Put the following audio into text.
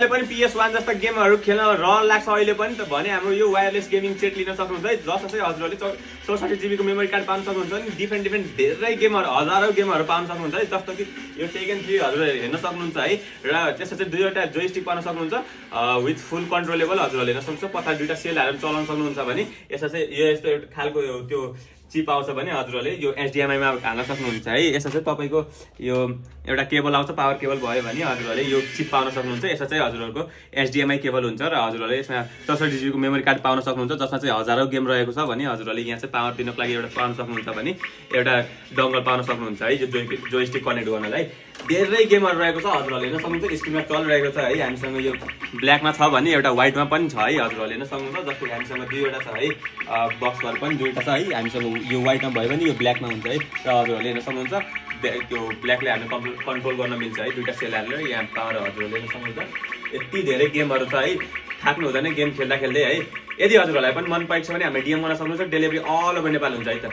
पनि PS1 जस्ता गेमहरू खेल्न रहर लाग्छ अहिले पनि त भने हाम्रो यो वायरलेस गेमिङ सेट लिन सक्नुहुन्छ है। जसमा चाहिँ हजुरहरूले 64 GB को मेमोरी कार्ड पाउन सक्नुहुन्छ नि। डिफ्रेन्ट धेरै गेमहरू हजारौँ गेमहरू पाउन सक्नुहुन्छ है। जस्तो कि यो टेकन 3 हजुरहरूले हेर्न सक्नुहुन्छ है। र त्यसमा चाहिँ दुईवटा जोयस्टिक पाउन सक्नुहुन्छ विथ फुल कन्ट्रोलेबल हजुरहरूले हेर्न सक्नुहुन्छ। पछाडि दुईटा सेलहरू चलाउन सक्नुहुन्छ भने यसमा चाहिँ यो यस्तो एउटा खालको त्यो चिप आउँछ भने हजुरहरूले यो HDMI मा हाल्न सक्नुहुन्छ है। यसमा चाहिँ तपाईँको यो एउटा केबल आउँछ, पावर केबल भयो भने हजुरहरूले यो चिप पाउन सक्नुहुन्छ। यसमा चाहिँ हजुरहरूको HDMI केबल हुन्छ र हजुरहरूले यसमा 64 GB को मेमोरी कार्ड पाउन सक्नुहुन्छ। जसमा चाहिँ हजारौँ गेम रहेको छ भने हजुरहरूले यहाँ चाहिँ पावर दिनको लागि एउटा पाउन सक्नुहुन्छ भने एउटा डङ्गल पाउन सक्नुहुन्छ है। यो जोयस्टिक कनेक्ट गर्नलाई धेरै गेमहरू रहेको छ हजुरहरूले हेर्न सक्नुहुन्छ। स्क्रिनमा चलिरहेको छ है। हामीसँग यो ब्ल्याकमा छ भने एउटा व्हाइटमा पनि छ है। हजुरहरूले हेर्न सक्नुहुन्छ। जस्तो कि हामीसँग दुईवटा छ है, बक्सहरू पनि दुईवटा छ है। हामीसँग यो व्हाइटमा भयो भने यो ब्ल्याकमा हुन्छ है। र हजुरहरूले हेर्न सक्नुहुन्छ त्यो ब्ल्याकले हामी कन्ट्रोल गर्न मिल्छ है। दुईटा सेल हालेर यहाँ पावर हजुरहरूले हेर्न सक्नुहुन्छ। यति धेरै गेमहरू छ है, थाक्नु हुँदैन गेम खेल्दा खेल्दै है। यदि हजुरहरूलाई पनि मन परेको छ भने हामी DM गर्न सक्नुहुन्छ। डेलिभरी अल ओभर नेपाल हुन्छ है त।